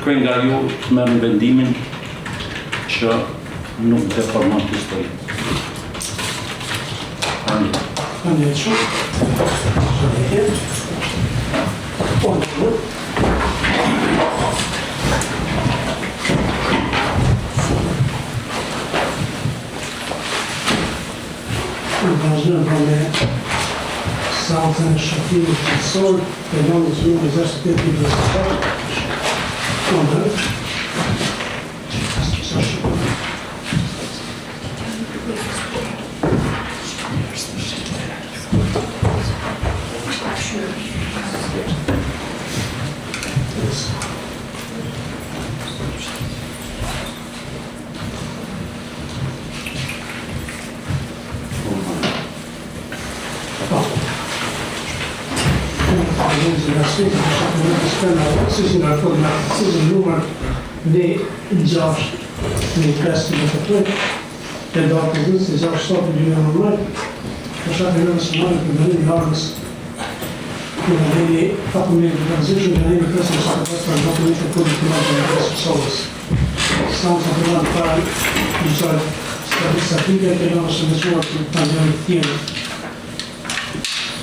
Kërkoj nga ju të merrni vendimin që nuk deformon historinë. Faleminderit. Faleminderit shumë. Faleminderit. Po, po. Vazhdojmë pra me seancën e shqyrtimit gjyqësor të lëndës numër 68.27. Po, në. Sa shqyrtim. Numër një 6 një 5 të të e datës 26 shtator 2019, për shkak të lëndës së marrë për dënim i armës në neni 14 të rëndësishëm nga neni 575 për dokumente të Kodit Penal të Republikës së Kosovës. Seanca fillon para gjyqtarit statistike e lëndës së veçuar të pandemit tjerë.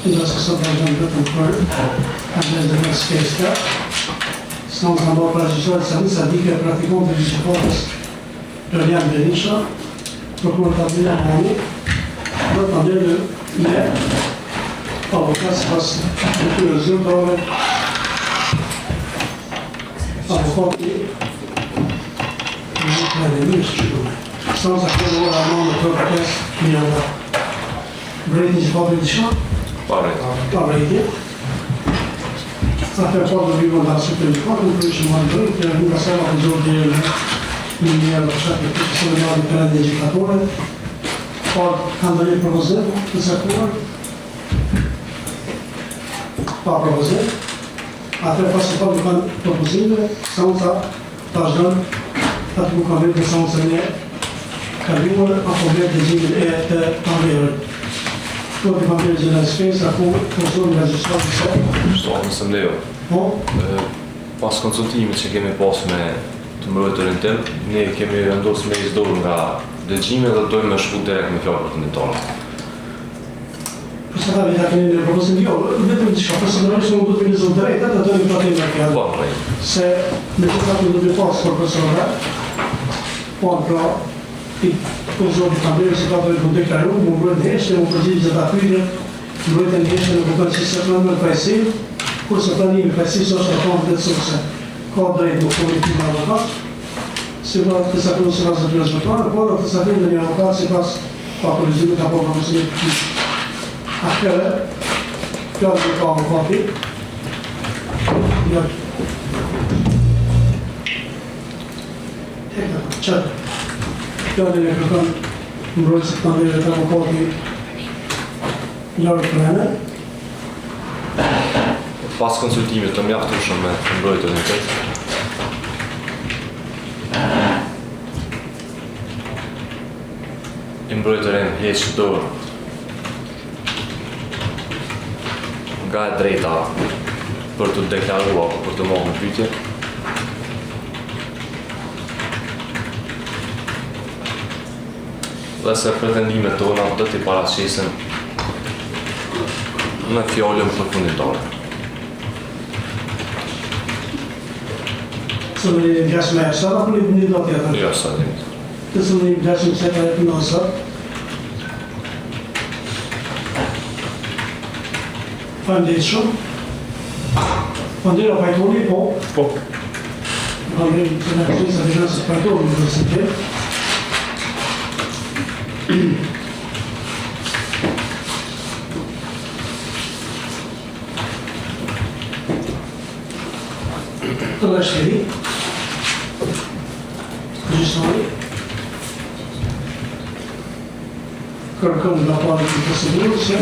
Ndërsa sot vazhdon vetëm për adresën e Sfesta. Seanca mbahet para gjyqtarit statistike praktikantit të gjykatës Klodian Berisha, prokuror Fadil Amani, dhe të nderë me avokat sipas detyrës zyrtare, avokati në të dhe mirë së qëtume. Seanca fillon ora 9 e 5 minuta. Vërejtje gjykatës diçka? Pa vërejtje. Pa vërejtje. Atëherë po do vijmë nga së të gjykatën, për që marrë drejt, që nga salla të gjorë deri në një njërë për shkak të këtë së marrë të rendin gjykatore. Por ka ndonjë propozim të caktuar? Pa propozim. Atëherë pasi pa nuk kanë propozime, seanca vazhdon aty ku ka mbetur seancën e kaluar apo me dëgjimin e të pandehurit. Këto të pandehurit Xhelal Sfesa ku propozon nga gjyqtari se Shto, nëse më lejo. Po, Pas konsultimit që kemi pas me të mbrojturin tim, ne kemi vendosur me heq dorë nga dëgjimi dhe dojmë me shku direkt me fjalë përfundimtare. Për sa ta vita keni në propozim, jo, vetëm diçka, personalisht unë do të lexoj drejt, atë do të thotë me fjalë. Po, rregull. Se me gjitha të do të pas për personale, po pra, i po zoti Kamberi se ka të të deklaru, mu mbrojt në heshtje, mu përgjigj gjitha pyetje, mbrojtja në heshtje nuk kupton që se pranon fajësi, kurse pranimi i fajësisë është e thonë lehtësuese. Ka drejt në komunikim me avokat, sipas të caktuar sipas detyrës zyrtare, por edhe të caktuar nga një avokat sipas autorizimit apo propozimit të tij. Atëherë, fjalën e ka avokati. Ja. Tek çat. Fjalën e kërkon mbrojtësi të pandehurit avokati Lori Prene. Pas konsultimit të mjaftueshëm me të mbrojturin tim, i mbrojturi im heq dorë nga e drejta për të deklaruar apo për të marrë në pyetje. Dhe se pretendimet tona do t'i paraqesin në fjalën përfundimtare. Së në një vjesë me sot apo një një datë tjetër? Jo, sa një. Të së në një vjesë me sot apo në sot? Faleminderit shumë. Faleminderit pajtoni, po. Po. Faleminderit të në kështu sa të së pajtoni në së të. Të dhe shteri. Gjyqtari. Kërkon nga palët e proceduar që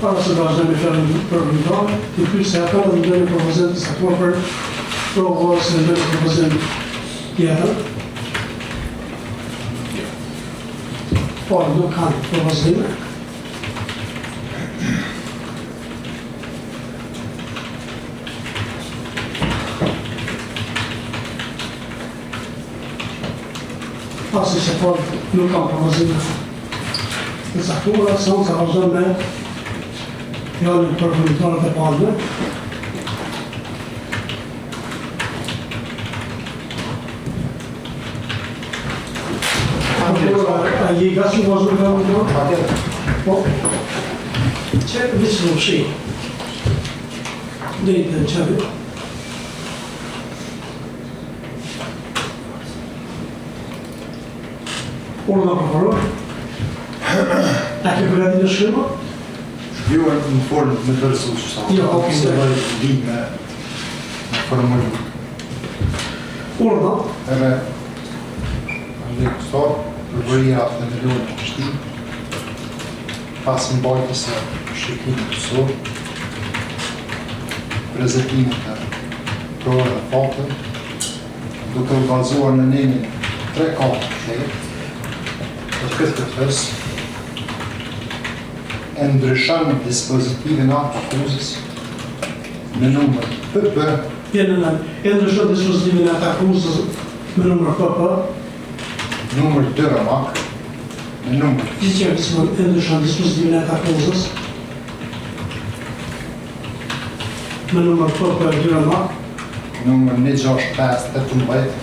para se të vazhdojmë me fjalën përfundimtare, të pyes se ata do të ndonjë propozim të caktuar për provë ose ndonjë propozim tjetër. Po, nuk kanë propozime. Pasi që palët nuk kanë propozime të caktuara, seanca vazhdon me fjalën përfundimtare të palëve. A je i gatshëm të vazhdojmë fjalën tonë? Patjetër. Po. Që veç në fshi. Deri të çavi. Urdhëro prokuror. A ke përgatitur shkrim? Jo, në formë me dorëzu që sa. Jo, ok, se do të vi me me formulu. Urdhëro. Edhe Andrej Kustor, Prokuroria Themelore në Prishtinë, pas mbajtjes së shqyrtimit gjyqësor, prezentimit të provave dhe fakteve, duke u bazuar në nenin 348 të KKF-së, e ndryshon dispozitivin e aktakuzës me numër PP E në e ndryshon dispozitivin e aktakuzës me numër PP numër 2 romak me numër Gjithë që e ndryshon dispozitivin e aktakuzës me numër PP 2 romak numër 16518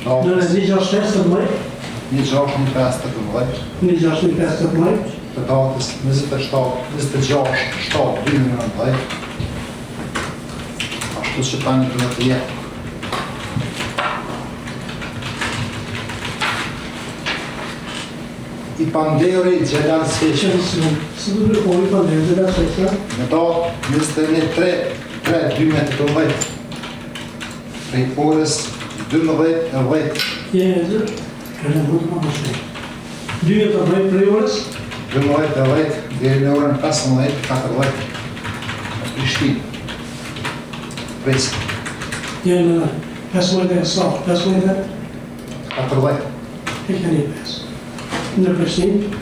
Në 16518 1615 1615 të datës 27 26 7 2019 ashtu që tani duhet të jetë I pandehuri Xhelal Sveçla Që si si do të po i pandehuri Xhelal Sveçla në datë 21 3 3 2018 prej orës 12 e 10 Je e zë, e në mund të më shpejt. 12 prej orës 12 e 10 deri në orën 15:40 në Prishtinë. Presë Je në 15 e sa, 15 40 e keni 5. Në Prishtinë,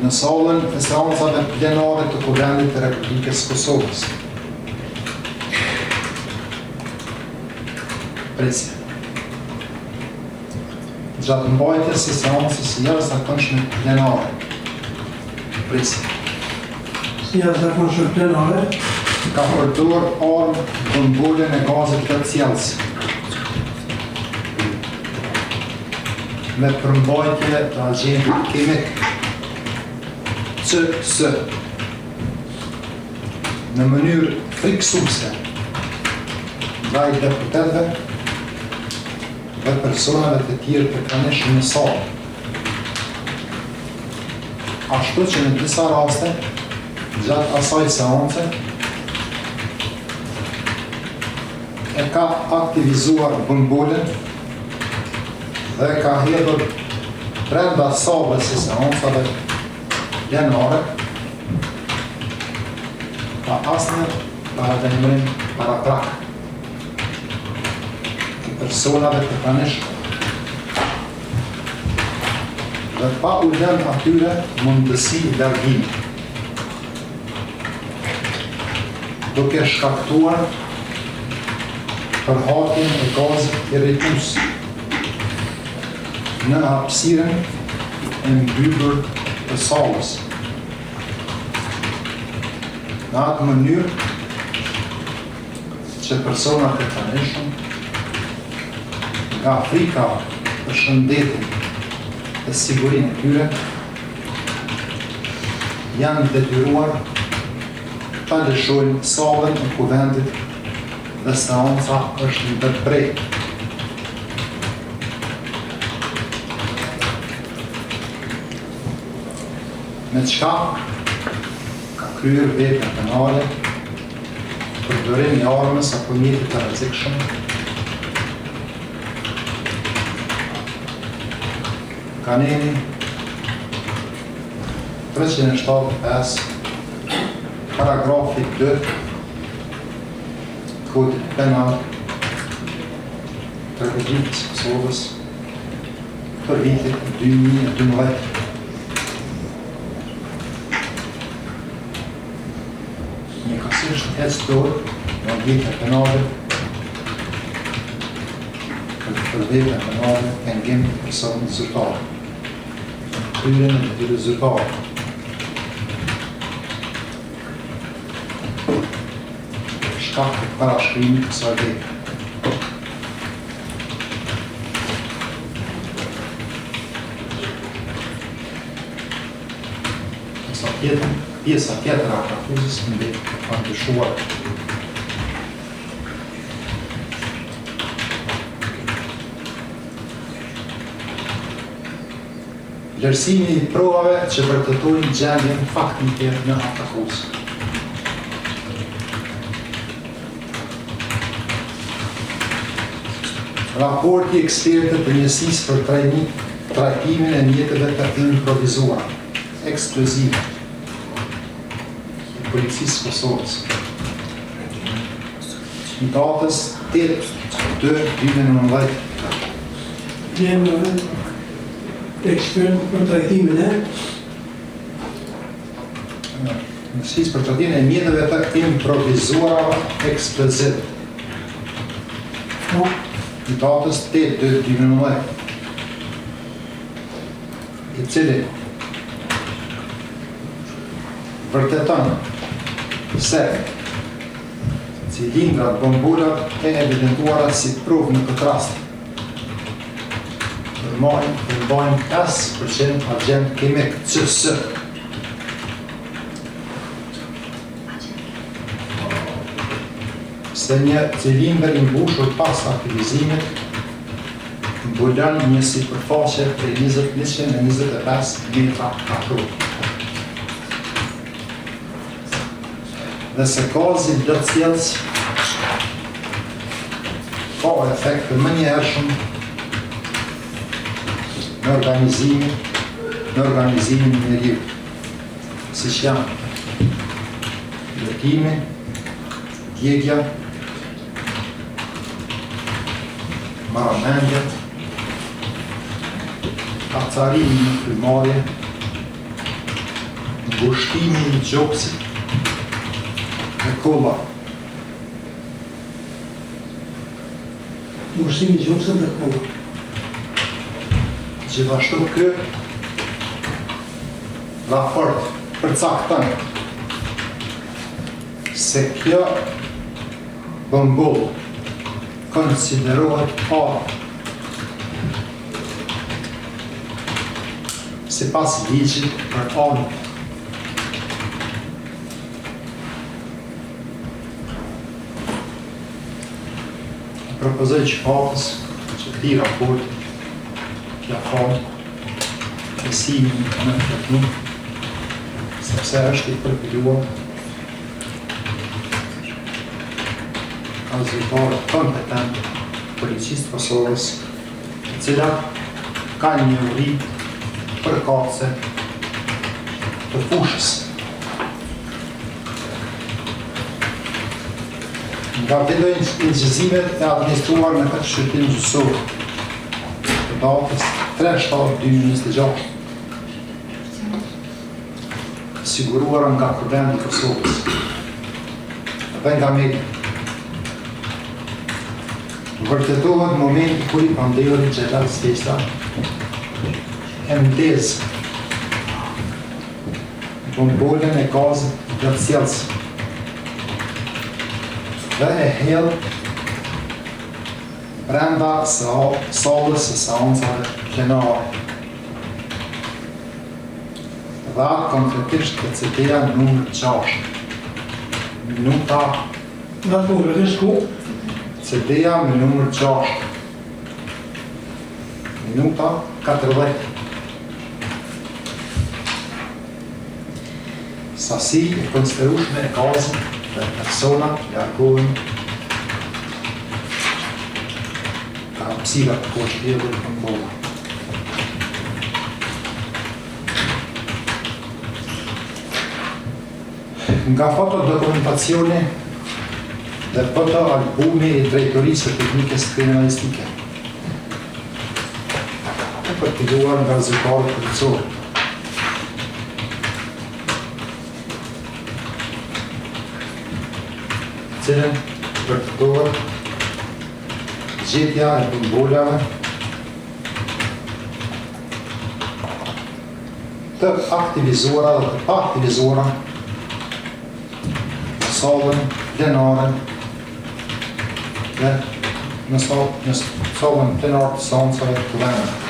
në sallën e seancave plenare të Kuvendit të Republikës së Kosovës. Presje. Gjatë mbajtjes së seancës së jashtëzakonshme plenare. Presje. si jashtëzakonshme plenare, Ka përdor armë bombolën e gazit lotsjellës me përmbajtje të agjentit kimik CS në mënyrë frikësuese ndaj deputetëve dhe personave të tjerë të pranishëm në sallë. Ashtu që në disa raste, gjatë asaj seance, e ka aktivizuar bombolën dhe e ka hedhur brenda sallës së seancave plenare pa asnjë paralajmërim paraprak të personave të pranishëm dhe pa u lënë atyre mundësi largimi, duke shkaktuar përhapjen e gazit irritues në hapësirën e mbyllur të sallës. Në atë mënyrë që personat e pranishëm nga frika për shëndetin dhe sigurinë e tyre janë detyruar ta lëshojnë sallën e kuvendit dhe seanca është ndërprerë. Me çka ka kryer vepra penale përdorim i armës apo mjetit të rrezikshëm Nga neni 375 paragrafi 2 Kodit Penal të Republikës së Kosovës për vitin 2012. Njëkohësisht heq dorë nga ndjekja penale për. për veprën penale pengim i personit zyrtar në kryerjen e detyrës zyrtare. Për shkak të parashkrimit të kësaj vepre. Pjesa tjetër, pjesa tjetër e aktakuzës mbetet e pandryshuar. Vlerësimi i provave që vërtetojnë gjendjen faktike në aktakuzë. Raporti i ekspertit të njësisë për trajni, trajtimin e mjeteve të improvizuara, eksplozive, i Policisë së Kosovës. I datës 8 2 2019. Jemi ekspert për trajtimin e Njësisë për trajtimin e mjeteve të improvizuara eksplozive. Po. I datës 8 2 2019. I cili vërteton se cilindrat bombolat e evidentuara si provë në këtë rast përmbajnë përmbajnë 5% agjent kimik CS. Se një cilindër i mbushur pas aktivizimit mbulon një sipërfaqe prej 125 metra katror. Dhe se gazi lotsjellës ka efekt të menjëhershëm në organizimin në organizimin e njeriut, siç janë lotimi, djegia, marramendja, acarimi në frymëmarrje, ngushtimi i gjoksit dhe kolla. Ngushtimi i gjoksit dhe kolla. Gjithashtu ky raport përcakton se kjo bombolë konsiderohet armë sipas ligjit për armët. Propozoj gjykatës që këtij raporti t'ia falë besimin në plotëni, sepse është i përpiluar nga zyrtarët kompetentë të Policisë të Kosovës, të cilat kanë njohuri përkatëse të fushës. Nga video incizimet e administruar në këtë shqyrtim gjyqësor të datës 3-7-2026, siguruara nga Kuvendi i Kosovës dhe nga media. Vërtetohet momenti kur i pandehuri Xhelal Sveçla e ndez bombolën e gazit lotsjellës dhe e hedh brenda sallës së seancave plenare. Dhe atë konkretisht te CD-ja numër 6. Minuta Dhe atë konkretisht ku? CD-ja me numër 6. Minuta 40. Sasi e konsiderueshme e gazit dhe personat largohen nga hapësira ku është hedhur bombola. Nga fotodokumentacioni dhe fotoalbumi i Drejtorisë së Teknikës Kriminalistike, e përpiluar nga zyrtarët policorë. Cilën vërtetohet. Gjetja e bombolave të aktivizuara dhe të paaktivizuara në sallën plenare dhe në sallën plenare të seancave të Kuvendit.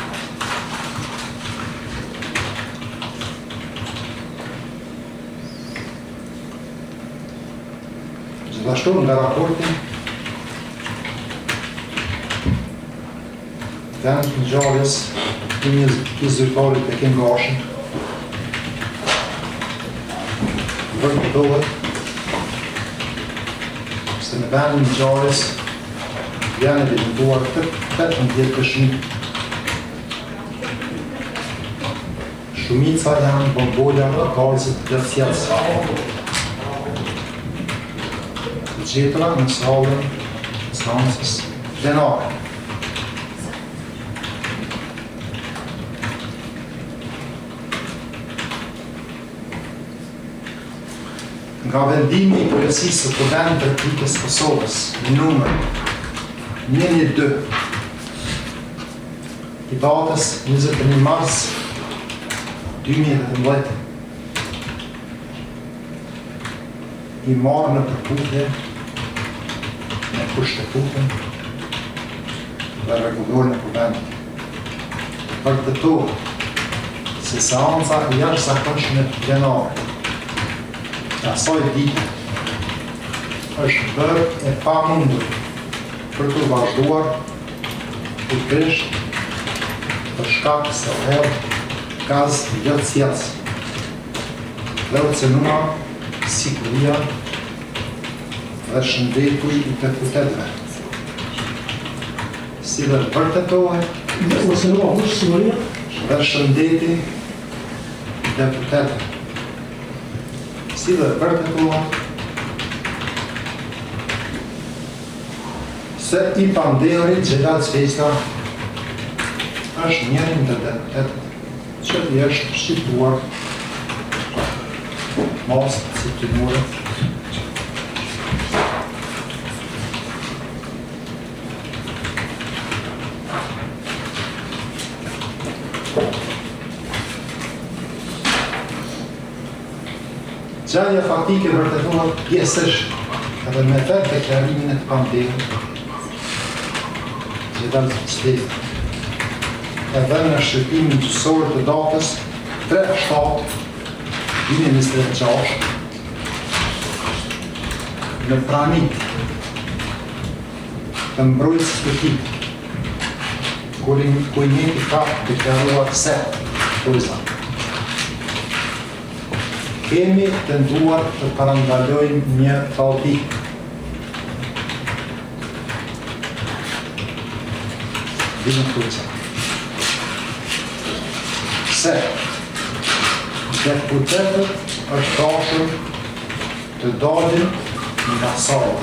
Gjithashtu nga raporti vendit të ngjarjes i një i zyrtarit Bekim Gashi vërtetohet se në vendin e ngjarjes janë evidentuar 18 dëshmi Shumica janë bombola të gazit lotsjellës. Të gjetura në sallën e seancës plenare. Nga vendimi i Kryesisë së Kuvendit të Republikës së Kosovës, numër 112 i datës 21 mars 2018 i marrë në përputhje me Kushtetutën dhe Rregulloren e Kuvendit. Vërtetohet se seanca e jashtëzakonshme plenare e asaj dite është bërë e pamundur për t'u vazhduar Pikërisht për shkak se u hodh gaz lotsjellës dhe u cenua siguria dhe shëndeti i deputetëve, si dhe vërtetohet Dhe u cenua kush siguria? Dhe shëndeti i deputetëve, si dhe vërtetohet Se i pandehuri Xhelal Sveçla është njëri ndër deputetët që i është shqiptuar masë disiplinore Gjendja faktike vërtetohet pjesërisht edhe me vetë deklarimin e të pandehurit Xhelal Sveçla e dhënë në shqyrtimin gjyqësor të datës 3 7 2026 në prani të mbrojtësit të tij, kur i njëjti ka deklaruar se, Kurza, Kemi tentuar të parandalojmë një tallti. Vijnë Kurza. Se deputetët është dashur të dalin nga salla.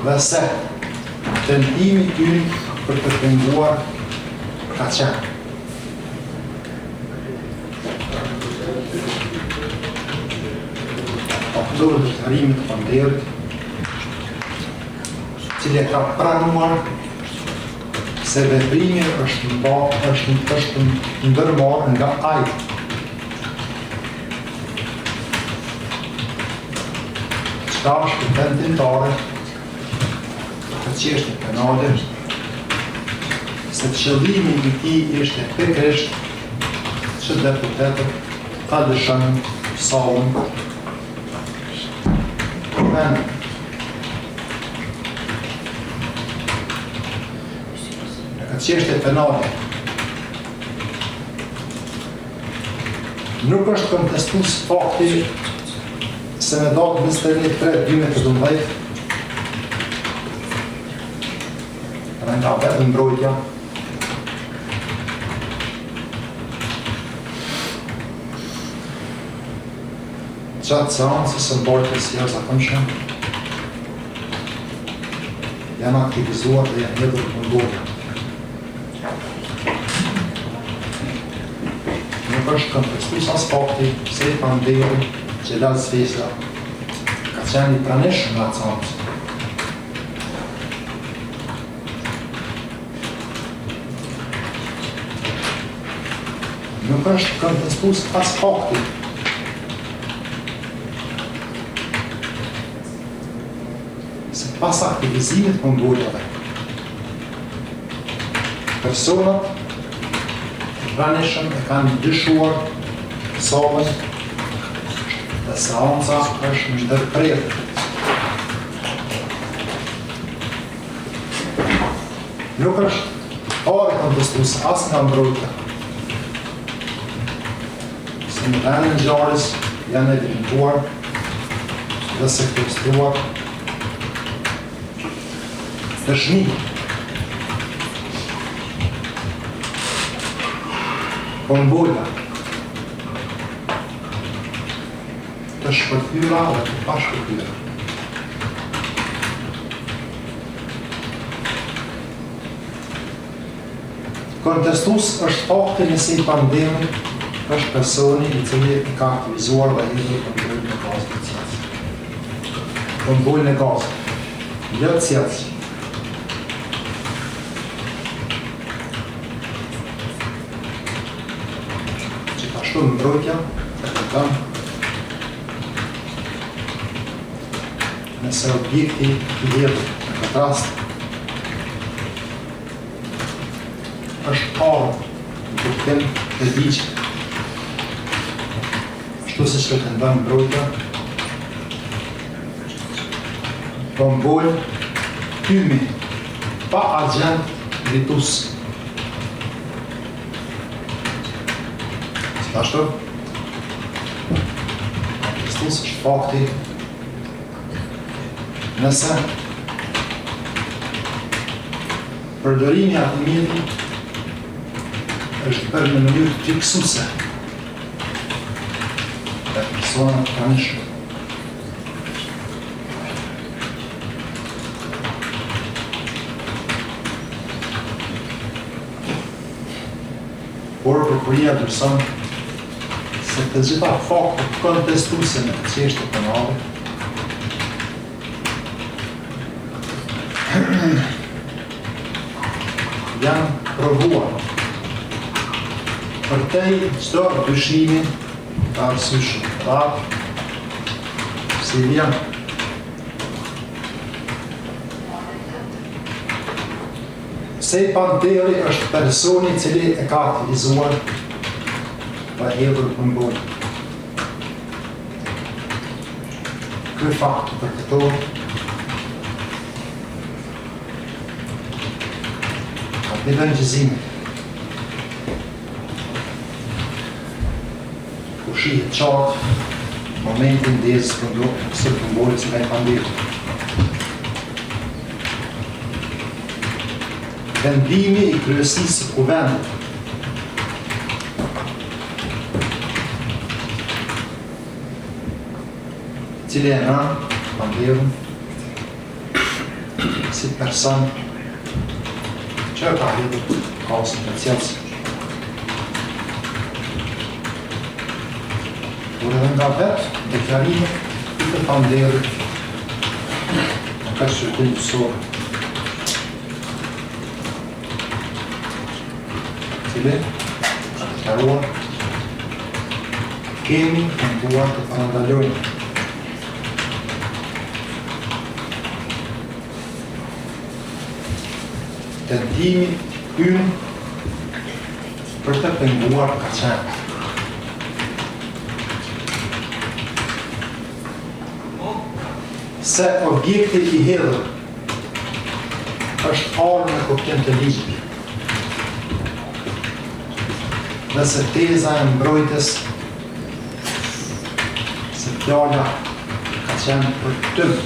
Dhe se tentimi ynë për të penguar ka qenë. Autorët e deklarimit të pandehurit, cili e ka pranuar se veprimi është mba, është, është ndërmarrë nga ai. Çka është vendimtare për çështje penale, se qëllimi i tij ishte pikërisht që deputetët ta lëshonin sallën Kuvendit. Në këtë çështje penale nuk është kontestues fakti se në datë 21.3.2012 dhe nga vetë mbrojtja gjatë seancës së mbajtjes së jashtëzakonshme janë aktivizuar dhe janë hedhur bombola. Nuk është kontestues as fakti se i pandehuri Xhelal Sveçla. qenë i pranishëm në atë seancë. Nuk është kontestues as fakti se pas aktivizimit të bombolave, personat e pranishëm e kanë lëshuar sallën dhe seanca është ndërprerë. Nuk është fare kontestues as nga mbrojtja. Se në vendin e ngjarjes janë evidentuar dhe sekuestruar dëshmi bombola të shpërthyra dhe të pashpërthyra. Kontestues është fakti nëse i pandehuri është personi i cili e ka aktivizuar dhe hedhur bombolën e gazit lotsjellës. Bombolën e gazit lotsjellës. Gjithashtu mbrojtja e kërkon Nëse objekti i hedhur në këtë rast është armë në kuptim të ligjit, ashtu siç pretendon mbrojtja, bombolë tymi pa agjent irritues. Gjithashtu, kontestues është fakti Nëse përdorimi i atij mjeti është bërë në mënyrë frikësuese nga persona të pranishëm. Por prokuroria vlerëson se të gjitha faktet kontestuese në këtë çështje penale janë provuar përtej çdo dyshimi të arsyeshëm. Pra, si vjen Se i pandehuri është personi i cili e ka aktivizuar dhe hedhur bombolën. Ky fakt vërtetohet nga videoincizimi ku shihet qartë momenti i ndezjes së bombolës nga i pandehuri. Vendimi i kryesisë së Kuvendit i cili e emëron të pandehurin si person që ka hedhur gazin lotsjellës. Por edhe nga vetë deklarimet e të pandehurit në këtë shqyrtim gjyqësor. I cili ka deklaruar kemi tentuar të parandalojmë Tentimi ynë për të penguar ka qenë. Se objekti i hedhur është armë në kuptim të ligjit. Dhe se teza e mbrojtjes se fjala ka qenë për tym.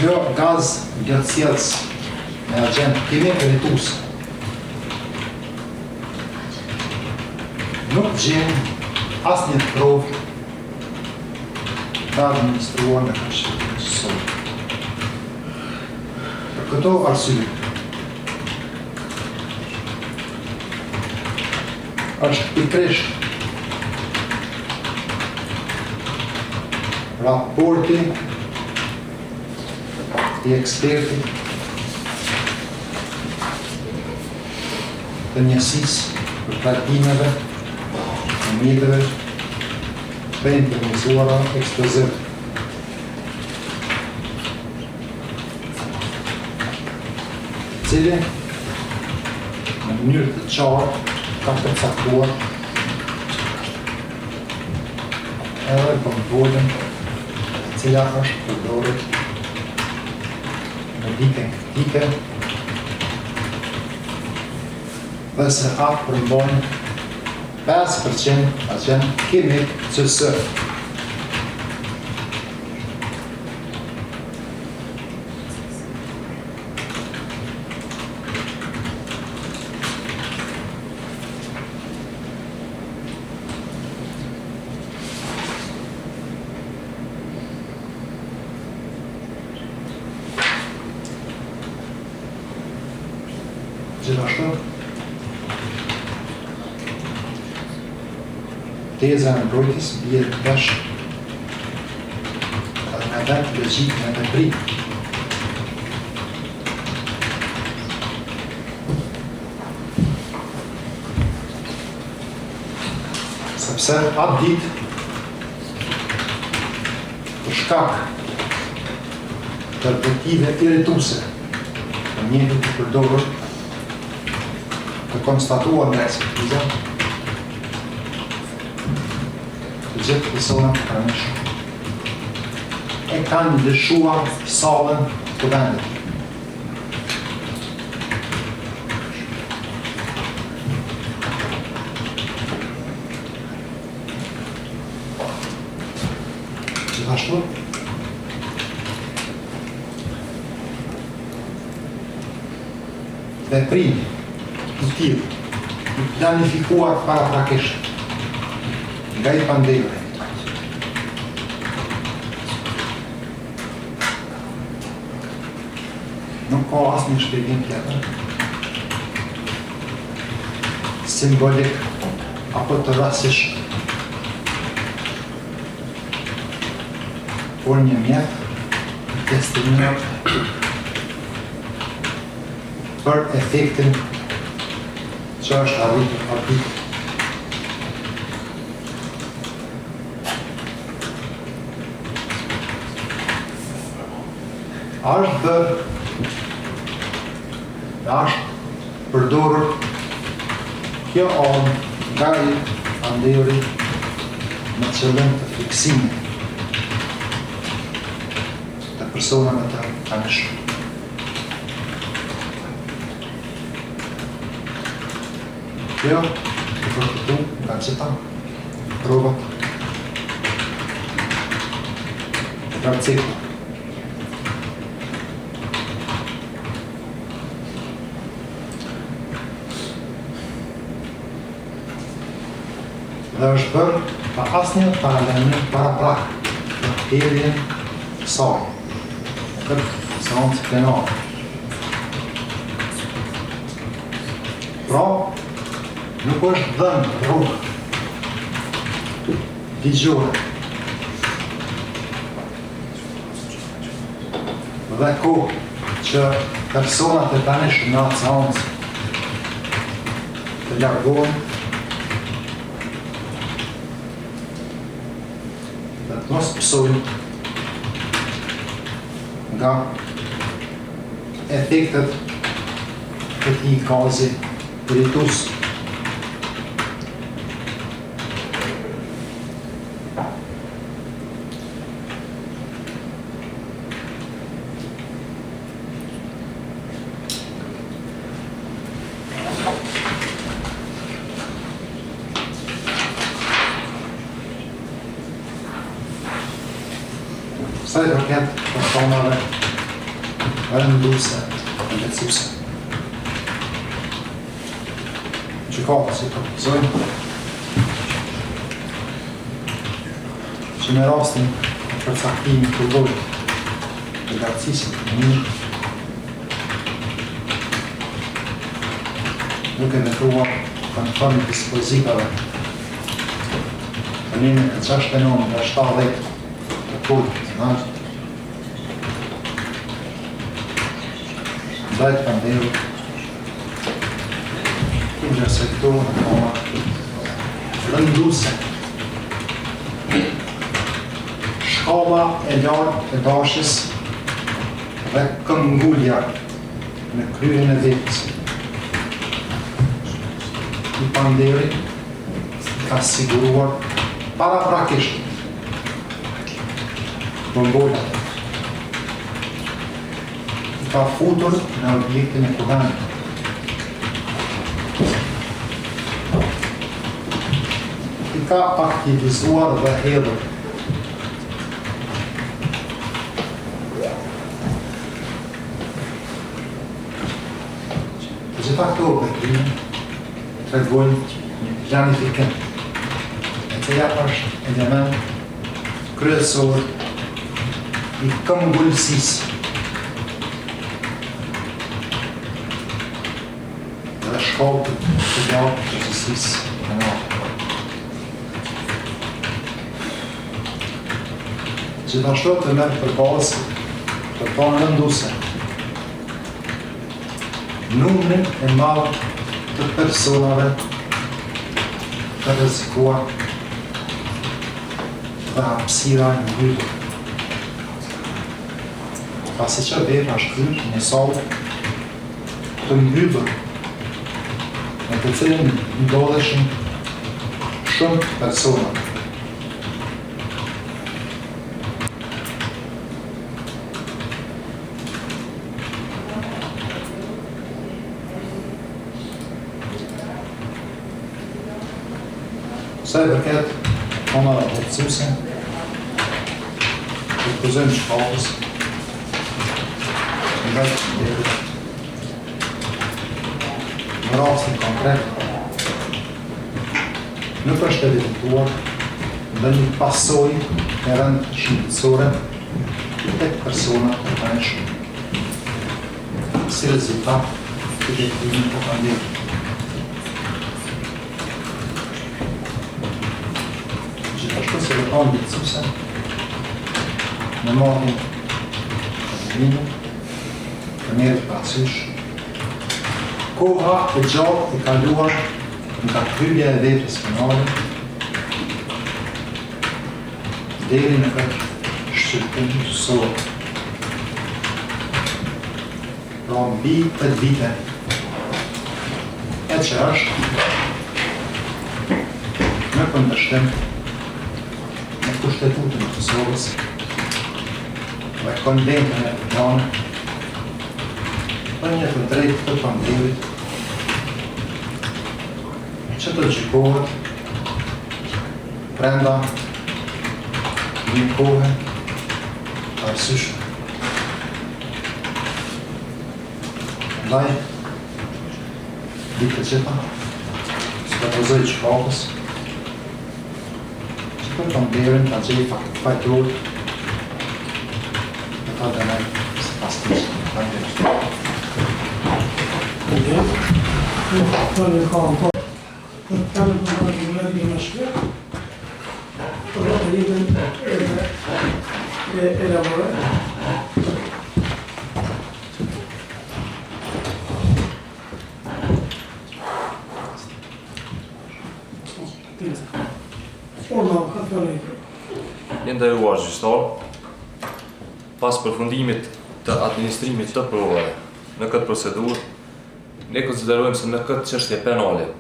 Jo gaz lotsjellës me agjent kimik irritues. Nuk gjen asnjë provë të administruar në këtë shqyrtim gjyqësor. Për këto arsye, është pikërisht. Raporti i ekspertit të njësisë për trajtimeve të mjeteve të improvizuara eksploziv. I cili në mënyrë të qartë ka përcaktuar edhe bombolën e cila është përdorur në ditën kritike dhe se atë përmbajnë 5% agjent kimik CS. Gjithashtu, teza e mbrojtjes bie ndesh edhe me vetë logjikën e veprimit. Sepse atë ditë, për shkak të vetive irrituese të mjetit të përdorur, të konstatuar nga ekspertiza, të gjithë personat e pranishëm e kanë lëshuar sallën e kuvendit. Gjithashtu, veprimi i tillë i planifikuar paraprakisht nga i pandehuri Nuk ka asnjë shpjegim tjetër. Simbolik apo të rastësishëm. Por një mjet i destinuar për efektin që është arritur atë ditë. A është bërë dhe a është përdorur kjo armë nga i pandehuri me qëllim të frikësimit të personave të pranishëm. Kjo u vërtetu nga gjitha provat e lartcekura. Dhe është bërë pa asnjë paralajmërim paraprak për hedhjen e saj në këtë seancë plenare. Pra, nuk është dhënë rrugë ligjore dhe kohë që personat e pranishëm në atë seancë të largohen dhe të mos pësojnë nga efektet e këtij gazi irritues. Sa i përket rrethanave rënduese dhe lehtësuese. Gjykatës i propozojmë që me rastin e përcaktimit të llojit të lartësisë së dënimit, duke vepruar konform dispozitave të nenit 69 dhe 70 të. Kodit Penal ndaj të pandehurit i vlerësoj këto rrethana rënduese. Shkalla e lartë e dashjes dhe këmbëngulja në kryerjen e veprës. I pandehuri ka siguruar paraprakisht bombolat. I ka futur në objektin e kuvendit. I ka aktivizuar dhe hedhur. Të gjitha këto veprime tregojnë një planifikim, e cila është element kryesor i këmbëngulësisë dhe shkallë të lartë të përgjegjësisë penale. Gjithashtu të merr për bazë rrethana rënduese numrin e madh të personave të rrezikuar dhe hapësira e mbyllur. Pasi që vepra është kryer në një sallë të mbyllur në të cilën ndodheshin shumë persona. Sa i përket rrethanave lehtësuese, propozojmë gjykatës ndaj të pandehurit në rastin konkret nuk është evidentuar ndonjë pasojë e rëndë shëndetësore tek persona të pranishëm si rezultat i veprimit të pandehurit. Gjithashtu si rrethanë lehtësuese në marrjen e vendimit të merret parasysh koha e gjatë e kaluar nga kryerja e veprës penale deri në këtë shqyrtim gjyqësor. Pra mbi 8 vite e që është në kundërshtim me Kushtetutën e Kosovës dhe Konventën Evropiane për një të drejtë të pandehurit që të gjykohet brenda një kohe të arsyeshme. Ndaj, mbi të gjitha, i propozoj gjykatës, që të pandehurin ta gjejë fajtor dhe ta dënojë sipas ligjit. Faleminderit. Faleminderit. Fjalën për të në shkrim. Për të njëjtën e elaboroj. I nderuar gjyqtar, pas përfundimit të administrimit të provave në këtë procedurë, ne konsiderojmë se në këtë çështje penale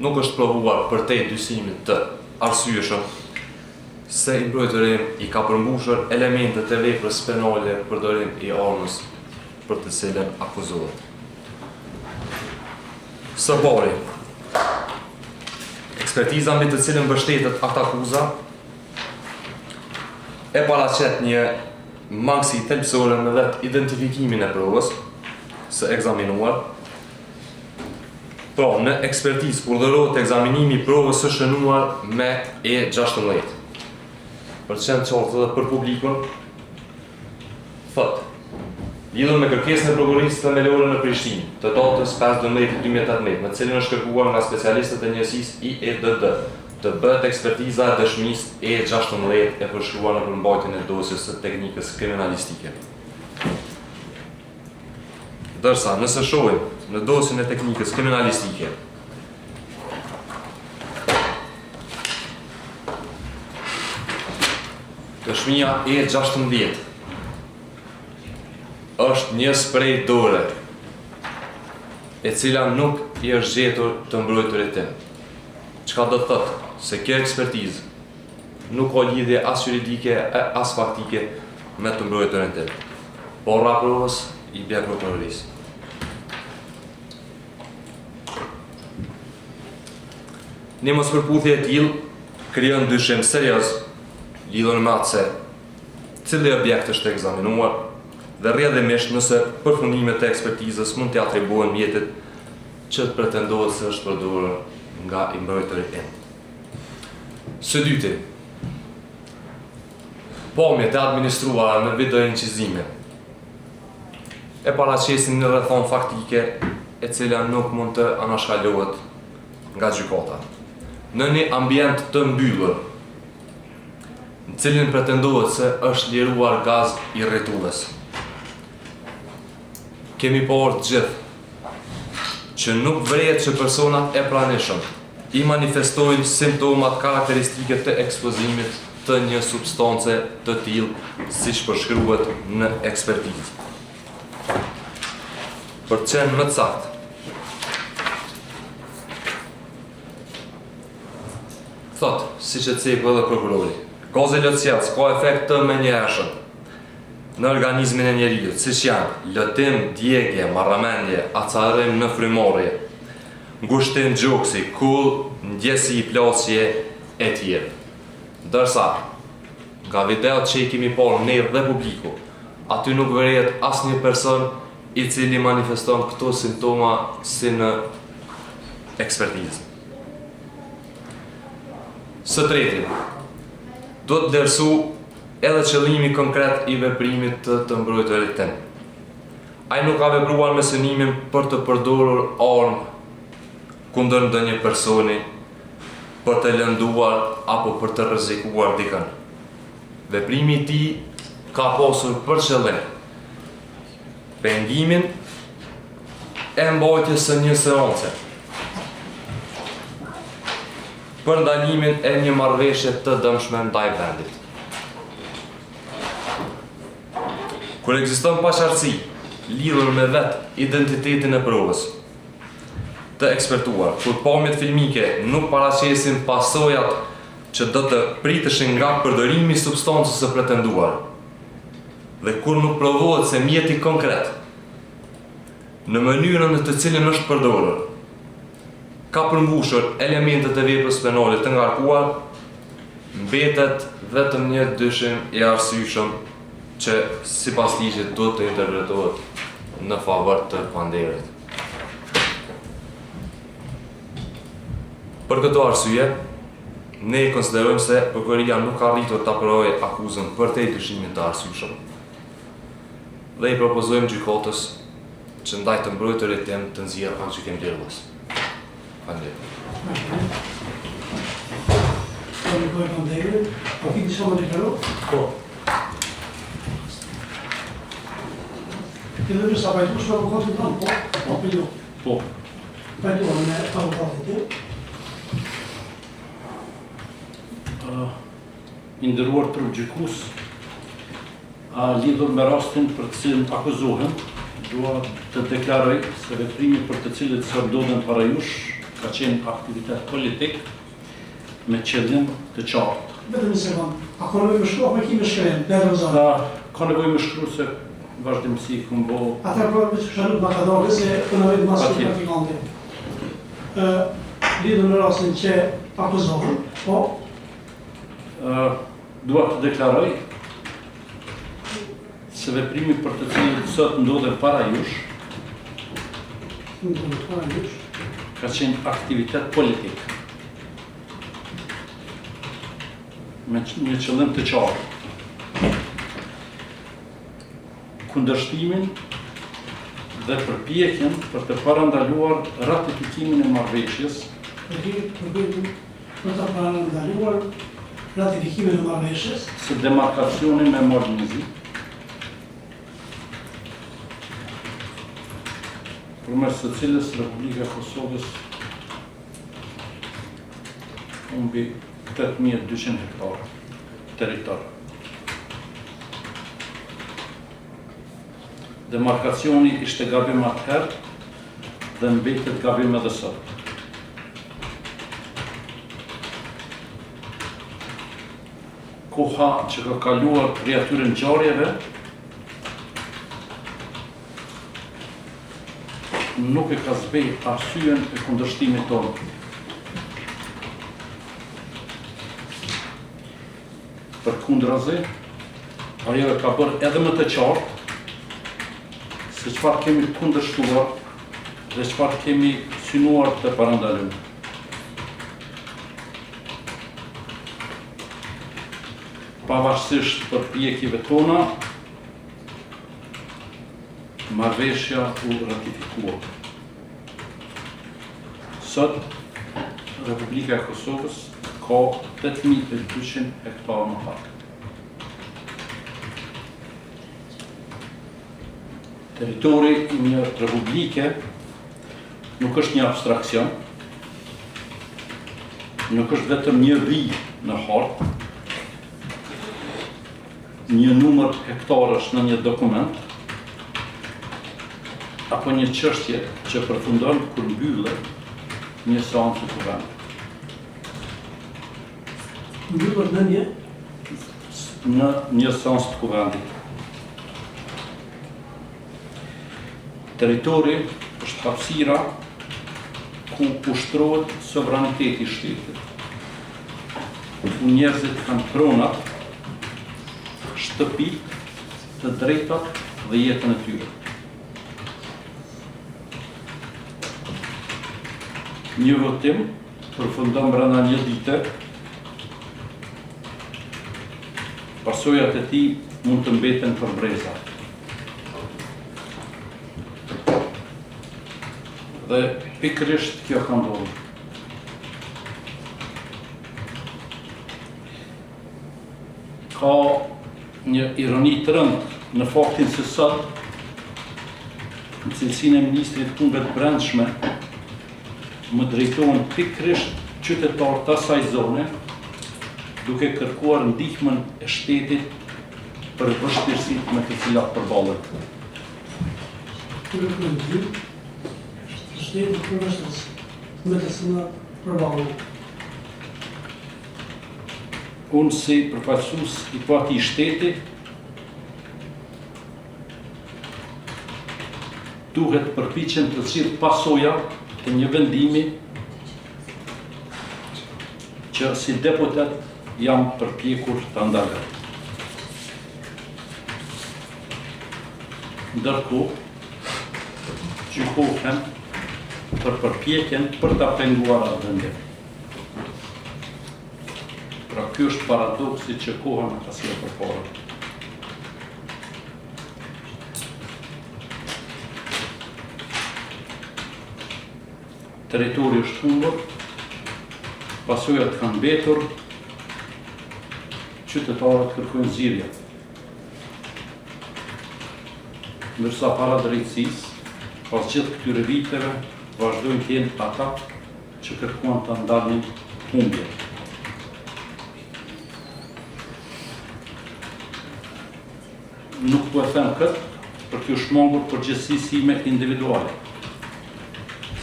nuk është provuar përtej dyshimit të arsyeshëm se i mbrojturi im i ka përmbushur elementet e veprës penale përdorim i armës për të cilën akuzohet. Së pari, ekspertiza mbi të cilën mbështetet aktakuza e paraqet një mangësi thelbësore në vetë identifikimin e provës së ekzaminuar. Pra, në ekspertizë urdhërohet ekzaminimi i provës së shënuar me E16. Për të qenë qartë edhe për publikun, thotë, lidhur me kërkesën e Prokurorisë Themelore në Prishtinë, të datës 5.12.2018, në të cilën është kërkuar nga specialistët e njësisë IEDD. Të bëhet ekspertiza e dëshmisë E 16 e përshkruar në përmbajtjen e dosjes së teknikës kriminalistike. Ndërsa, nëse shohim në dosjen e teknikës kriminalistike, dëshmia E 16 është një sprej dore e cila nuk i është gjetur të mbrojturit tim. Çka do të thotë se kjo ekspertizë nuk ka lidhje as juridike e as faktike me të mbrojturin tim. Barra e provës i bie prokurorisë. Një mospërputhje e tillë krijon dyshim serioz lidhur me atë se cili objekt është ekzaminuar dhe rrjedhimisht nëse përfundimet e ekspertizës mund t'i atribuohen mjetit që pretendohet se është përdorur nga i mbrojturi im. Së dyti, pamjet e administruara në videoincizime e paraqesin një rrethanë faktike e cila nuk mund të anashkalohet nga gjykata. Në një ambient të mbyllur, në cilin pretendohet se është liruar gaz irritues. Kemi parë të gjithë që nuk vërehet që personat e pranishëm i manifestojnë simptomat karakteristike të ekspozimit të një substance të tillë siç përshkruhet në ekspertizë. Për të qenë më të saktë, thotë, siç e ceku edhe prokurori, gazi lotsjellës ka efekt të menjëhershëm në organizmin e njeriut, siç janë lotim, djegie, marramendje, acarim në frymëmarrje, ngushtim gjoksi, kollë, ndjesi plasje e tjerë. Ndërsa, nga videot që i kemi parë ne dhe publiku, aty nuk vërehet asnjë person i cili manifeston këto simptoma si në ekspertizë. Së treti, duhet vlerësu edhe qëllimi konkret i veprimit të të mbrojturit tim. Ai nuk ka vepruar me synimin për të përdorur armë kundër ndonjë personi, për të lënduar apo për të rrezikuar dikën. Veprimi i tij ka pasur për qëllim pengimin e mbajtjes së një seance për ndalimin e një marrëveshje të dëmshme ndaj vendit. Kur ekziston paqartësi lidhur me vetë identitetin e provës të ekspertuar, kur pamjet filmike nuk paraqesin pasojat që do të priteshin nga përdorimi i substancës së pretenduar dhe kur nuk provohet se mjeti konkret në mënyrën në të cilën është përdorur ka përmbushur elementet e veprës penale të ngarkuar, mbetet vetëm një dyshim i arsyeshëm që sipas ligjit duhet të interpretohet në favor të pandehurit. Për këto arsye, ne konsiderojmë se prokuroria nuk ka arritur ta provojë akuzën përtej dyshimit të arsyeshëm dhe i propozojmë gjykatës që ndaj të mbrojturit tim të nxjerrë aktgjykim lirues. Faleminderit. Faleminderit. Po ki diçka me deklaru? Po. Fillimisht a pajtohesh me avokatin tënd? Po. Po. Apo jo? Po. Pajtohem me avokatin tim. Uh, I nderuar trup gjykues, a lidhur me rastin për të cilin akuzohem, dua të deklaroj se veprimi për të cilin sot ndodhem para jush ka qenë aktivitet politik me qëllim të qartë. Vetëm një sekond. A ka nevojë me shkru apo e ki me shkrim? Vetëm zon. A, ka nevojë me shkru se vazhdimësi kom bo Atëherë pra veç kisha lut ma kadale se po na vjen mas Patjetër. praktikanti. Ë lidhur me rastin që akuzohem, po, Ë, dua të deklaroj se veprimi për të cilin sot ndodhem para jush ndodhem para jush, ka qenë aktivitet politik me një qëllim të qartë. Kundërshtimin dhe përpjekjen për të parandaluar ratifikimin e marrëveshjes përpjekjen. Për të parandaluar ratifikimin e marrëveshjes. Së demarkacionit me Malin e Zi. Përmes së cilës Republika e Kosovës humbi 8200 hektar territor. Demarkacioni ishte gabim atëherë dhe mbetet gabim edhe sot. Koha që ka kaluar prej atyre ngjarjeve nuk e ka zbeh arsyen e kundërshtimit tonë. Përkundrazi, ajo e ka bërë edhe më të qartë se çfarë kemi kundërshtuar dhe çfarë kemi synuar të parandalojmë. Pavarësisht përpjekjeve tona, marrëveshja u ratifikua. Sot, Republika e Kosovës ka 8200 hektarë më pak. Territori i një republike nuk është një abstraksion, nuk është vetëm një vijë në hartë, një numër hektarësh në një dokument, apo një çështje që përfundon kur mbyllet një seancë e kuvendit. Mbyllet në një? Në një seancë të kuvendit. Territori është hapësira ku ushtrohet sovraniteti i shtetit, ku njerëzit kanë pronat, shtëpitë, të drejtat dhe jetën e tyre. Një votim përfundon brenda një dite, pasojat e tij mund të mbeten për breza. Dhe pikërisht kjo ka ndodhur. Ka një ironi të rëndë në faktin se sot, në cilësinë e ministrit të Punëve të Brendshme, më drejtohen pikërisht qytetarë të asaj zone, duke kërkuar ndihmën e shtetit për vështirësitë me të cilat përballen. Kërkuar ndihmë të shtetit për vështirësitë me të cilat përballen. Unë si përfaqësues i po atij shteti duhet të përpiqem të zgjidh pasojat e një vendimi që si deputet jam përpjekur ta ndaloj. Ndërkohë, gjykohem për përpjekjen për ta penguar atë vendim. Pra ky është paradoksi që koha na ka sjellë përpara. Territori është humbur, pasojat kanë mbetur, qytetarët kërkojnë zgjidhje. Ndërsa para drejtësisë, pas gjithë këtyre viteve, vazhdojnë të jenë ata që kërkuan ta ndalnin humbjen. Nuk po e them këtë për t'iu shmangur përgjegjësisë sime individuale.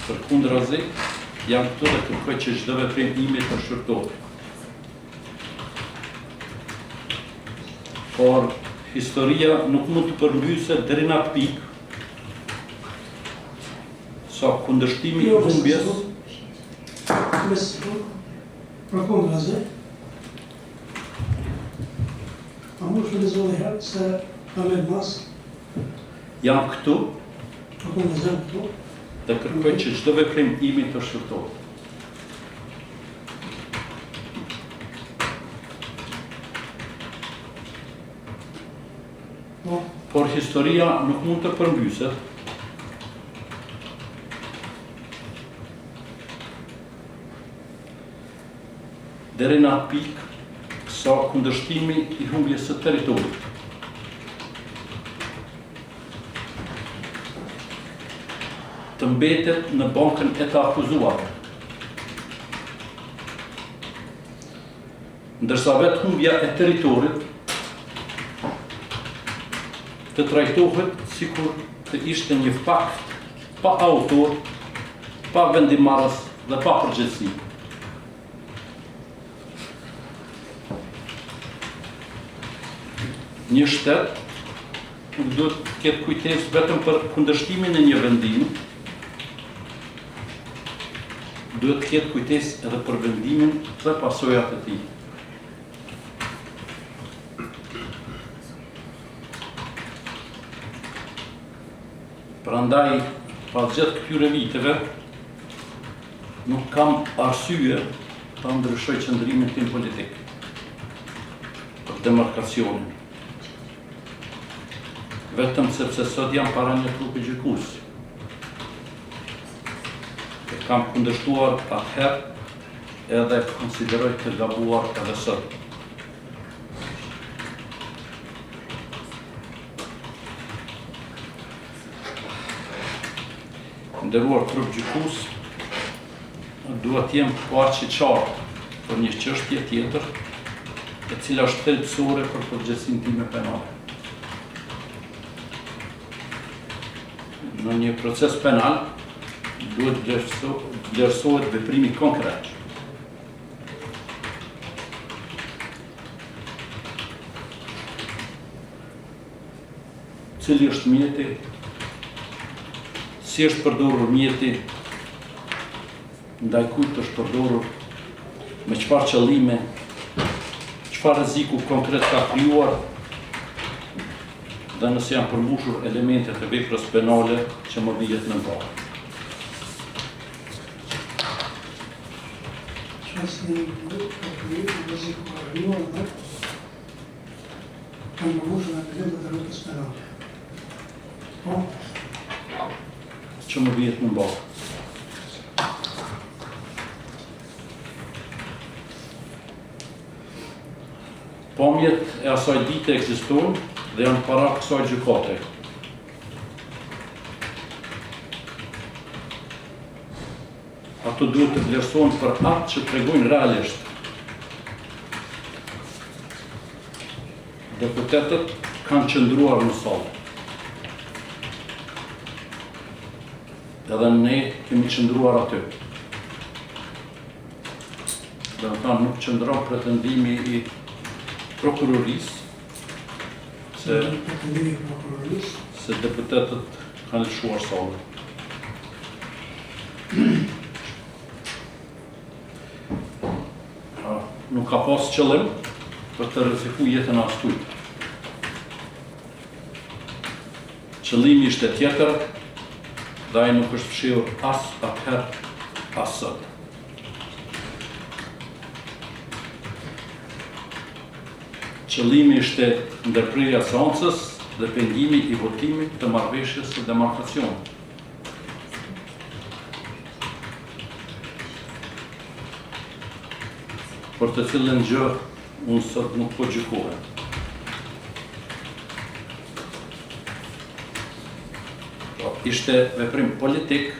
Përkundrazi, jam këtu dhe kërkoj që çdo veprim imi të shqyrtohet. Por historia nuk mund të përmbyset deri në atë pikë sa kundërshtimi i humbjes Përkundrazi, A mund të lexoj edhe herë se ka me mas? Jam këtu. Përkundrazi jam këtu. Dhe kërkoj që çdo veprim imi të shqyrtohet. Po. Por historia nuk mund të përmbyset. Deri në atë pikë sa kundërshtimi i humbjes së territorit. Të mbetet në bankën e të akuzuarve. Ndërsa vetë humbja e territorit të trajtohet sikur të ishte një fakt pa autor, pa vendimmarrës dhe pa përgjegjësi. Një shtet nuk duhet të ketë kujtesë vetëm për kundërshtimin e një vendimi, duhet të ketë kujtesë edhe për vendimin dhe pasojat e tij. Prandaj, pas gjithë këtyre viteve, nuk kam arsye ta ndryshoj qëndrimin tim politik për demarkacionin. Vetëm sepse sot jam para një trupi gjykues. E kam kundërshtuar atëherë edhe konsideroj të gabuar edhe sot. I nderuar trup gjykues, dua të jem po aq i qartë për një çështje tjetër, e cila është thelbësore për përgjegjësinë time penale. Në një proces penal duhet vlerësohet veprimi konkret. Cili është mjeti? Si është përdorur mjeti? Ndaj kujt është përdorur? Me çfarë qëllime? Çfarë rreziku konkret ka krijuar? Dhe nëse janë përmbushur elementet e veprës penale që më vihet në barrë. Çfarë rreziku ka krijuar dhe Kanë përmbushur elementet e veprës penale. Po? Që më vihet në barrë. Pamjet e asaj dite ekzistojnë dhe janë para kësaj gjykate. Ato duhet të vlerësohen për atë që tregojnë realisht. Deputetët kanë qëndruar në sallë. Edhe ne kemi qëndruar aty. Domethënë nuk qëndron pretendimi i prokurorisë se pretendimi i prokurorisë se deputetët kanë lëshuar sallën. Pra, nuk ka pas qëllim për të rreziku jetën e askujt. Qëllimi ishte tjetër dhe ai nuk është fshehur as atëherë, as sot. Qëllimi ishte ndërprerja e seancës dhe pengimi i votimit të marrëveshjes së demarkacionit. Për të cilën gjë unë sot nuk po gjykohem. Pra, ishte veprim politik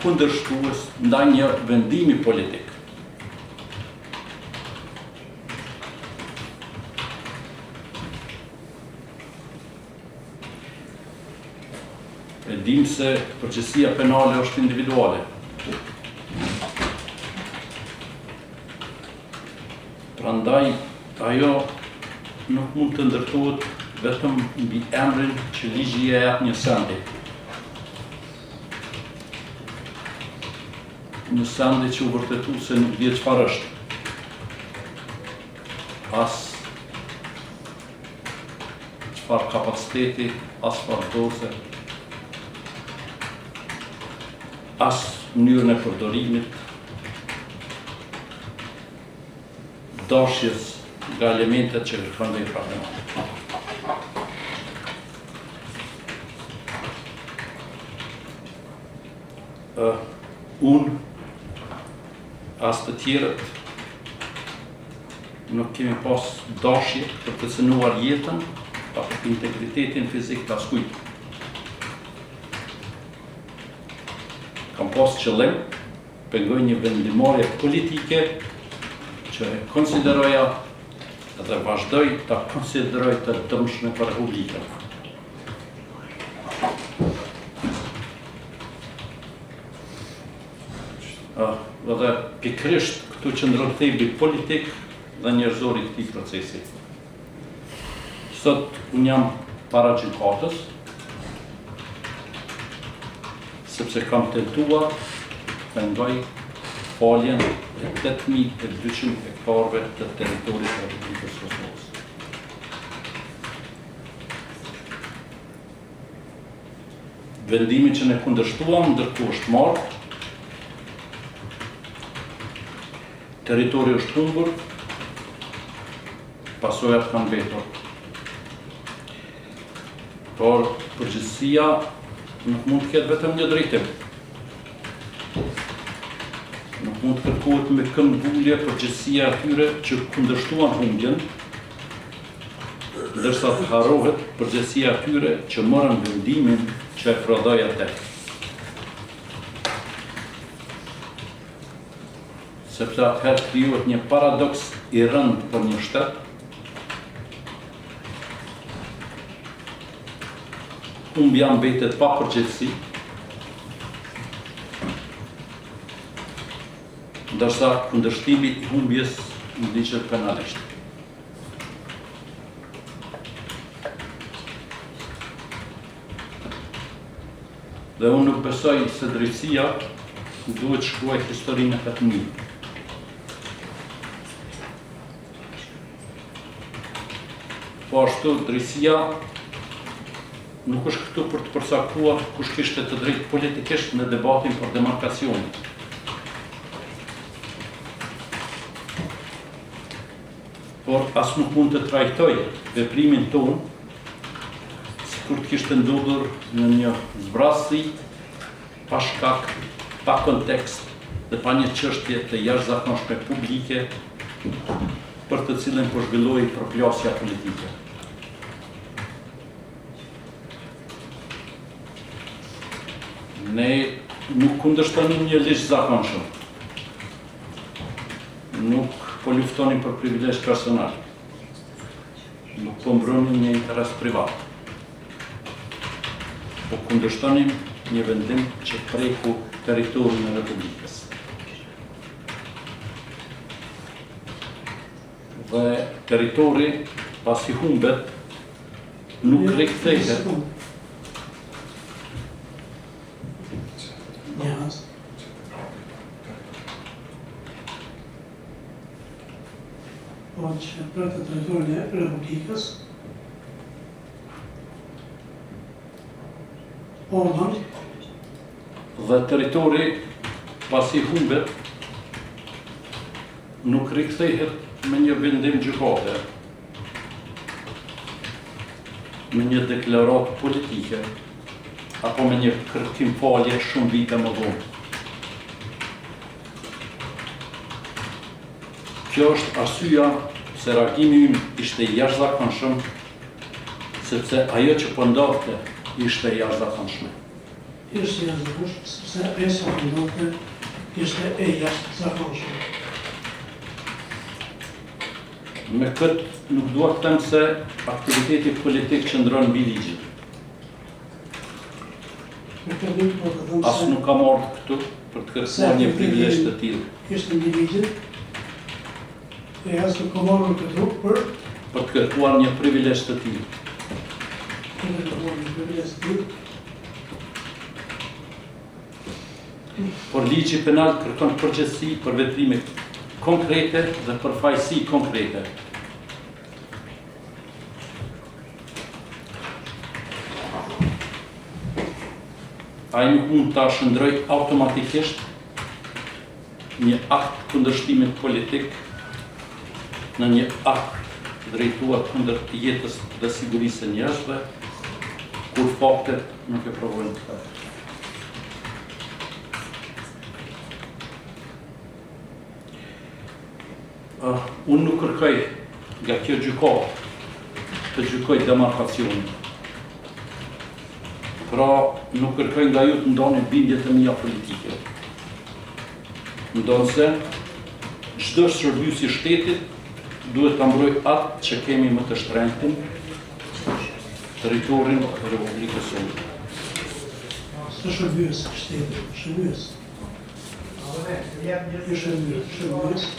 kundërshtues ndaj një vendimi politik. E dimë se përgjegjësia penale është individuale. Prandaj ajo nuk mund të ndërtohet vetëm mbi emrin që ligji ia jep një sendi. Një sendi që u vërtetu se nuk dihet çfarë është. As çfarë kapaciteti, as çfarë doze, as mënyrën e përdorimit, dashjes nga elementet që kërkon vepra penale. Uh, unë, as të tjerët, Nuk kemi pas dashje për të cënuar jetën apo integritetin fizik të askujt. Kam pas qëllim pengoj një vendimmarrje politike që e konsideroja dhe vazhdoj ta konsideroj të dëmshme për Republikën. Ah, dhe pikërisht këtu qëndron thelbi politik dhe njerëzor i këtij procesi. Sot unë jam para gjykatës, sepse kam tentuar të pengoj faljen e 8200 hektarëve të territorit të Republikës së Kosovës. Vendimi që ne kundërshtuam ndërkohë është marrë. Territori është humbur. Pasojat kanë mbetur. Por përgjegjësia nuk mund të ketë vetëm një drejtim. Nuk mund të kërkohet me këmbëngulje përgjegjësia e atyre që kundërshtuan humbjen, ndërsa të harrohet përgjegjësia e atyre që morën vendimin që e prodhoi atë. Sepse atëherë krijohet një paradoks i rëndë për një shtet, humbja mbetet pa përgjegjësi, ndërsa kundërshtimi i humbjes ndiqet penalisht. Dhe unë nuk besoj se drejtësia duhet të shkruajë historinë në këtë mënyrë. Po ashtu, drejtësia nuk është këtu për të përcaktuar kush kishte të drejtë politikisht në debatin për demarkacionin. Por as nuk mund të trajtojë veprimin tonë sikur të kishte ndodhur në një zbrazësi, pa shkak, pa kontekst dhe pa një çështje të jashtëzakonshme publike për të cilën po zhvillohej përplasja politike. Ne nuk kundërshtonim një ligj të zakonshëm. Nuk po luftonim për privilegj personal. Nuk po mbronim një interes privat. Po kundërshtonim një vendim që preku territorin e Republikës. Dhe territori, pasi humbet, nuk rikthehet. Po që prekte territorin e Republikës, Orban. Dhe territori, pasi humbet, nuk rikthehet me një vendim gjykate, me një deklaratë politike, apo me një kërkim falje shumë vite më vonë. Kjo është arsyeja pse reagimi ynë ishte i jashtëzakonshëm, sepse ajo që po ndodhte ishte e jashtëzakonshme. Ishte e jashtëzakonshme, sepse ajo që po ndodhte ishte e jashtëzakonshme. Me këtë nuk dua të them se aktiviteti politik qëndron mbi ligjin. As nuk kam ardhur këtu për të kërkuar një privilegj të tillë. Ishte mbi ligjin. E as nuk kam ardhur këtu për për të kërkuar një privilegj të tillë. Për të kërkuar një privilegj të tillë. Por ligji penal kërkon përgjegjësi për veprime konkrete dhe për fajësi konkrete. Ai nuk mund ta shndërrojë automatikisht një akt kundërshtimit politik në një akt drejtuar kundër jetës dhe sigurisë së njerëzve, kur faktet nuk e provojnë këtë. Unë nuk kërkoj nga kjo gjykatë të gjykojë demarkacionin. Pra, nuk kërkoj nga ju të ndani bindjet e mia politike. Ndonëse, çdo shërbyes i shtetit duhet ta mbrojë atë që kemi më të shtrenjtin, territorin e Republikës sonë. Së shërbyes i shtetit, shërbyes. I shërbyes, shërbyes.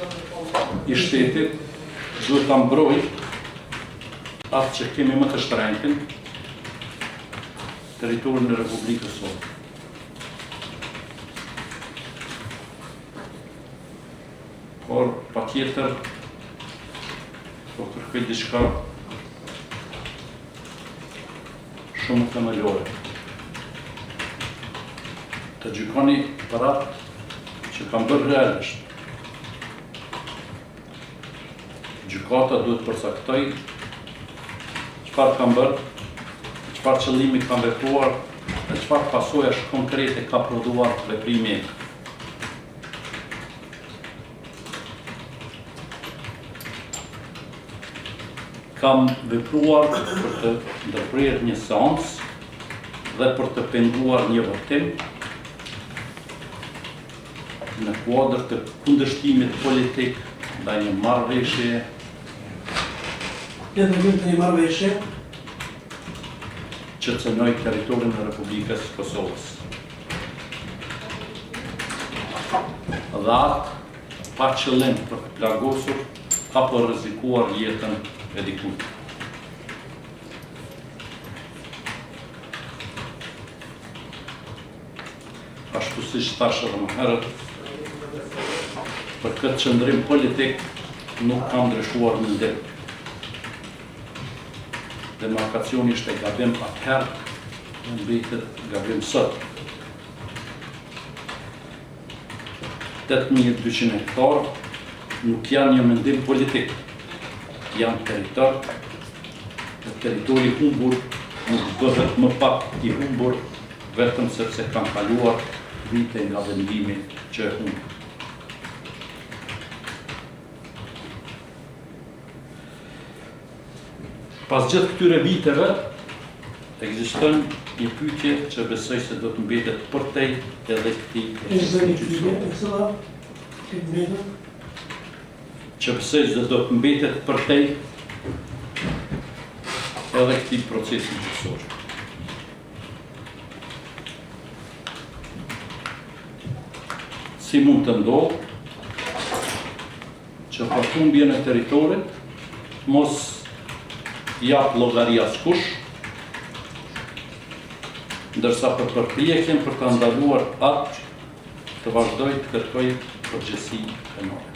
I shtetit duhet ta mbrojë atë që kemi më të shtrenjtin, territorin e Republikës sonë. Por, patjetër, po kërkoj diçka shumë themelore. Të gjykoni për atë që kam bërë realisht. Gjykata duhet të përcaktojë çfarë kam bërë, çfarë qëllimi kam vepruar dhe çfarë pasojash konkrete ka prodhuar veprimi im. Kam vepruar për të ndërprerë një seancë dhe për të penguar një votim në kuadër të kundërshtimit politik ndaj një marrëveshjeje Në ndërtim të një marrëveshje që cenoi territorin e Republikës së Kosovës. Dhe atë pa qëllim për të plagosur apo rrezikuar jetën e dikujt. Ashtu siç thashë edhe më herët, për këtë qëndrim politik nuk kam ndryshuar mendim. Demarkacioni ishte gabim atëherë dhe mbetet gabim sot. 8200 hektarë nuk janë një mendim politik, janë territor, dhe territori i humbur nuk bëhet më pak i humbur vetëm sepse kanë kaluar vite nga vendimi që e humbi. Pas gjithë këtyre viteve, ekziston një pyetje që besoj se do të mbetet përtej edhe këtij procesi gjyqësor. Që besoj se do të mbetet përtej edhe këtij procesi gjyqësor. Si mund të ndodhë që për humbjen e territorit mos japë llogari askush, ndërsa për përpjekjen për ta ndaluar atë të vazhdojë të kërkojë përgjegjësi penale.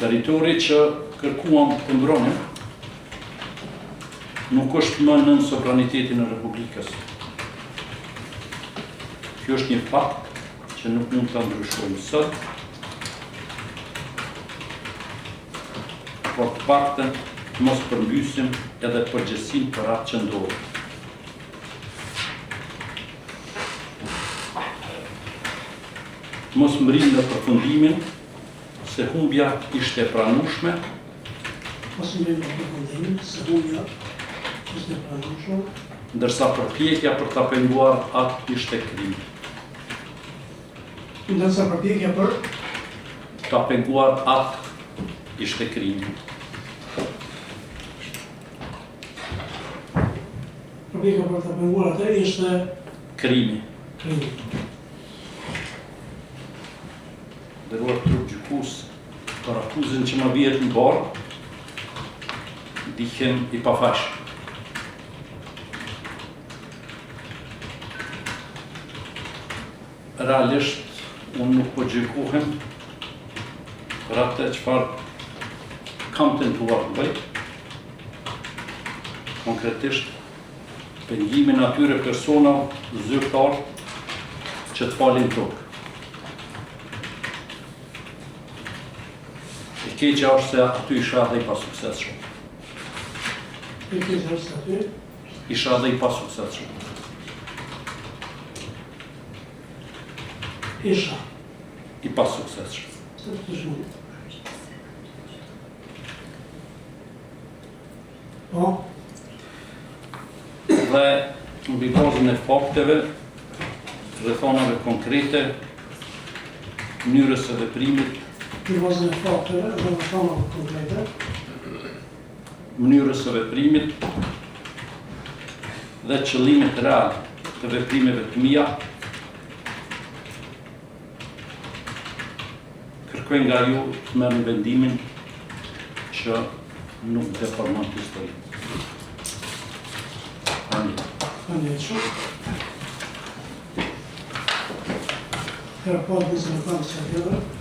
Territori që kërkuam të mbronim nuk është më nën sovranitetin e Republikës. Kjo është një fakt që nuk mund ta ndryshojmë sot, por të paktën të mos përmbysim edhe përgjegjësinë për atë që ndodhi. Mos mbërrijmë në përfundimin se humbja ishte e pranueshme. Mos mbërrijmë në përfundimin se humbja ishte e pranueshme. Ndërsa përpjekja për ta penguar atë ishte krim. Ndërsa përpjekja për ta penguar atë ishte krim. Përpjekja për ta penguar atë ishte krimi. Krimi. Nderuar trup gjykues, për akuzën që më vihet në barrë, ndihem i pafajshëm. Realisht, unë nuk po gjykohem për atë çfarë kam tentuar të bëj, konkretisht pengimin e atyre personave zyrtarë që të falin tokë. keqja është se aty isha edhe i pasuksesshëm. E keqja është se aty Isha edhe i pasuksesshëm. Isha. I pasuksesshëm. Se të shumë. Po. Dhe mbi bazën e fakteve, rrethanave konkrete, mënyrës së veprimit, Mbi bazën e fakteve dhe rrethanave konkrete, mënyrës së veprimit dhe qëllimit real të veprimeve të mia, kërkoj nga ju të merrni vendimin që nuk deformon historinë. Faleminderit. Faleminderit shumë. Herë parë, 25 që tjetër.